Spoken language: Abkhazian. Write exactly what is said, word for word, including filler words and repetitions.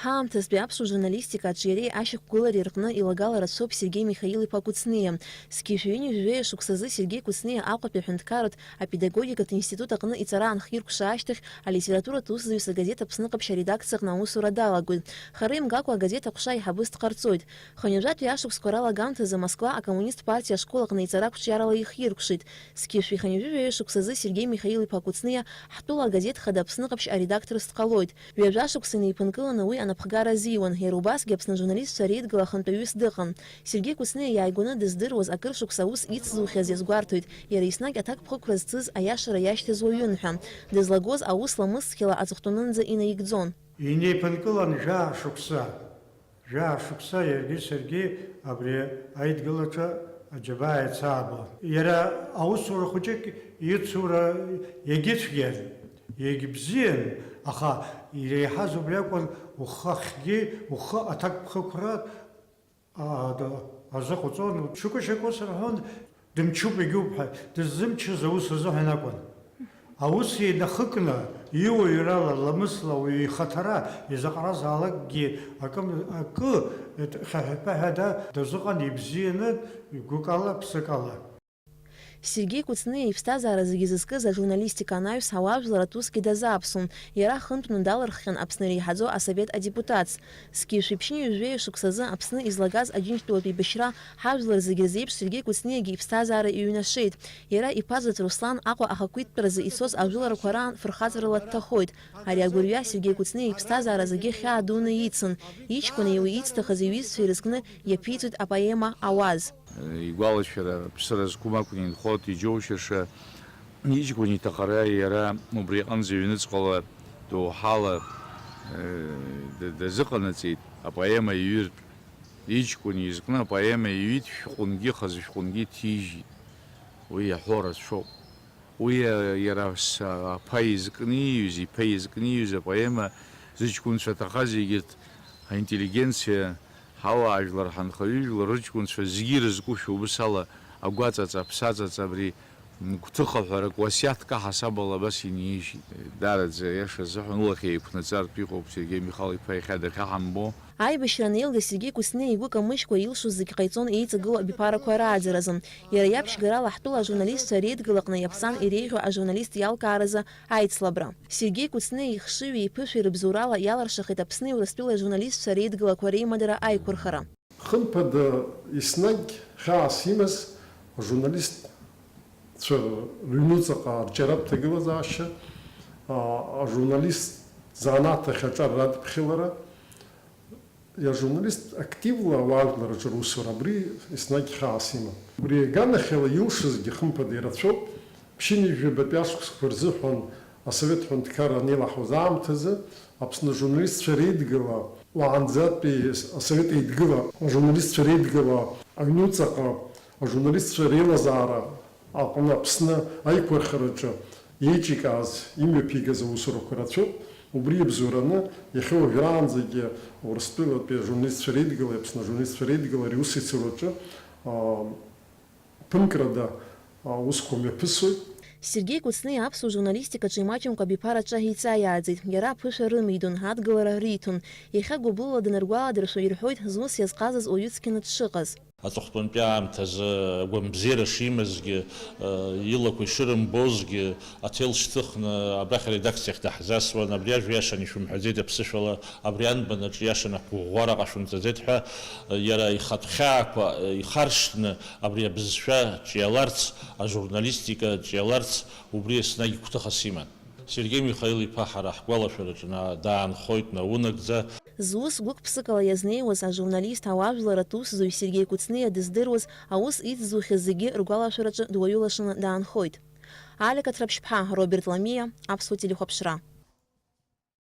Ҳаамҭазтәи аԥсуа журналистика аҿиареи ашьақәгылареи рҟны илагала рацәоуп Сергеи Михаил-иԥа Кәыҵниа. Зқьи жәаҩыни жәаҩеи шықәсазы Сергеи Кәыҵниа Аҟәатәи аҳәынҭқарратә апедагогикатә институт аҟны иҵара аанхиркәша ашьҭахь, алитературатә усзуҩыс агазеҭ Аԥсны Ҟаԥшь аредакциа аҟны аусура далагоит. Хара имгакәа агазеҭ аҟәша аиҳабыс дҟарҵоит. Хынҩажәатәи ашықәсқәа ралагамҭазы Москва акоммунист партиа ашкол аҟны иҵара қәҿиарала ихиркәшеит. Зқьи жәшәи хынҩажәи жәаҩа шықәсазы Сергеи Михаил-иԥа Кәыҵниа ҳтәыла агазеҭ Хада Аԥсны Ҟаԥшь аредакторс дҟалоит. Ҩажәа шықәса инеиԥынкыланы уи анапхгара азиуан, иара убасгьы Аԥсны ажурналистцәа реидгыла ахантәаҩыс дыҟан. Сергеи Кәыҵниа иааигәаны дыздыруаз акыр шықәса аус ицзухьаз иазгәарҭоит, иара еснагь аҭакԥхықәра зцыз, аиашара иашьҭаз уаҩын ҳәа. Дызлагоз аус ламысхьала аҵыхәтәанынӡа инаигӡон. Инеиԥынкылан жәаа шықәса. Жәаа шықәса иаргьы саргьы абри аидгылаҿы аџьабаа еицаабон. Иара аусура хәыҷык ицура иагьыцәгьан, иагьбзиан, аха иреиҳаз убри акәын, ухахьгьы, ухы аҭакԥхықәра, а, да, азыҟаҵон. Шьоукы-шьоукы ус рҳәон, дымчуп, егьуп ҳәа, дыззымчыз аус азыҳәан акәын. Аус еинахыкны, иуаҩрала, ламысла ауаҩы ихаҭара изаҟаразаалакгьы акым-, акы хьаҳәа-ԥаҳәада дазыҟан, ибзианы, гәыкала, ԥсыкала. Сергеи Кәыҵниа иԥсҭазаара зегьы зызкыз ажурналистика анаҩс, ауаажәларатә усгьы дазааԥсон, иара хынтәны далырххьан Аԥсны иреиҳаӡоу асовет адепутатс. Зқьи жәшәи ԥшьынҩажәи жәаҩа шықәсазы Аԥсны излагаз Аџьынџьтәылатә еибашьра ҳажәлар зегьы рзеиԥш Сергеи Кәыҵниагьы иԥсҭазаара иҩнашеит. Иара иԥа заҵә Руслан Аҟәа ахақәиҭтәразы ицоз ажәыларақәа раан фырхаҵарала дҭахоит. Ари агәырҩа Сергеи Кәыҵниа иԥсҭазаара зегьы хьаа дуны ицын. Иҷкәыни уи ицҭахыз иҩызцәеи рызкны иаԥиҵоит апоема Ауаз. Игәалашәара ԥсра зқәым акәны инхоит, иџьоушьаша, иҷкәын иҭахара иара убри аҟынӡа ҩныҵҟала, доуҳала, э, д-, дазыҟанаҵеит апоема иҩыртә. Иҷкәын изкны апоема иҩит, шәҟәынгьы, хазы шәҟәынгьы ҭижьит. Уи иаҳәо рацәоуп. Уи, э, иара с-, аԥа изкны ииҩыз, иԥа изкны ииҩыз апоема зыҷкәынцәа аҭахаз егьырҭ аинтеллигенциа, ҳауаажәлар, ҳанхаҩыжәлар рыҷкәынцәа зегьы ирызкушәа убыс ала агәаҵаҵа, аԥсаҵаҵа абри гәҭыха ҳәарак, уасиаҭк аҳасабала абас инижьит. Даараӡа, аиаша азыҳәан, улахь еиқәнаҵартә иҟоуп Сергеи Михал-иԥа иахьа дахьаҳамбо. Аибашьра анеилга Сергеи Кәыҵниа игәы камыжькәа илшоз зегь ҟаиҵон еиҵагылоу абиԥарақәа рааӡаразы. Иара иаԥшьгарала ҳтәыла ажурналистцәа реидгыла аҟны иаԥсан иреиӷьу ажурналист иалкааразы аицлабра. Сергеи Кәыҵниа ихшыҩи иԥышәеи рыбзоурала иалыршахеит Аԥсни Урыстәылеи ажурналистцәа реидгылақәа реимадара аиқәырхара. Хымԥада, еснагь хьаас имаз ажурналистцәа рыҩнуҵаҟа арҿиаратә ҭагылазаашьа, а, ажурналист занааҭ ахь аҿар радԥхьалара, иажурналист активла ауаажәлараҿы русура, абри еснагь хьаас иман. Убри аганахьала илшазгьы, хымԥада, ирацәоуп. Ԥшьынҩажәи жәабатәи ашықәсқәа рзыҳәан асовет ҳәынҭқарра анеилаҳауаз аамҭазы Аԥсны ажурналистцәа реидгыла, уаанӡатәи асовет еидгыла ажурналистцәа реидгыла аҩнуҵаҟа ажурналистцәа реилазаара аҟны Аԥсны аиқәырхараҿы еиҿикааз, имҩаԥигаз аусурақәа рацәоуп. Убри ибзоураны иахьа уажәраанӡагьы Урыстәылатәи ажурналистцәа реидгылеи Аԥсны ажурналистцәа реидгылеи ари аусеицураҿы, аа, ԥынкрада аусқәа мҩаԥысуеит. Сергеи Кәыҵниа аԥсуа журналистикаҿы имаҷымкәа абиԥараҿы еиҵааиааӡеит. Иара аԥышәа рымидон, адгылара риҭон. Иахьа гәыблыла даныргәаладыршәо ирҳәоит, зус иазҟазаз уаҩы цқьаны дшыҟаз. Аҵыхәтәантәи аамҭазы агәамбзиара шимазгьы, э, илақәа ишырымбозгьы, аҭел шьҭыхны абрахь аредакциахь даҳзасуан, абри ажәа иашан ишәымҳәаӡеит аԥсышәала, абри анбанаҿ иашан ҳгәыӷәӷәара ҟашәымҵаӡеит ҳәа, э, иара ихатә хьаақәа, э, ихаршҭны абри абызшәа ҿиаларц, ажурналистика ҿиаларц убри еснагь гәҭыхас иман. Сергеи Михаил-иԥа ҳара ҳгәалашәараҿы на-, даанхоит наунагӡа. Зус гәык-ԥсыкала иазнеиуаз ажурналист, ауаажәларатә усзуҩ Сергеи Кәыҵниа дыздыруаз, аус иҵзухьаз зегьы ргәалашәараҿы дуаҩылашаны даанхоит. Алика Ҭраԥшьԥҳа, Роберт Ламиа, Аԥсуа телехәаԥшра.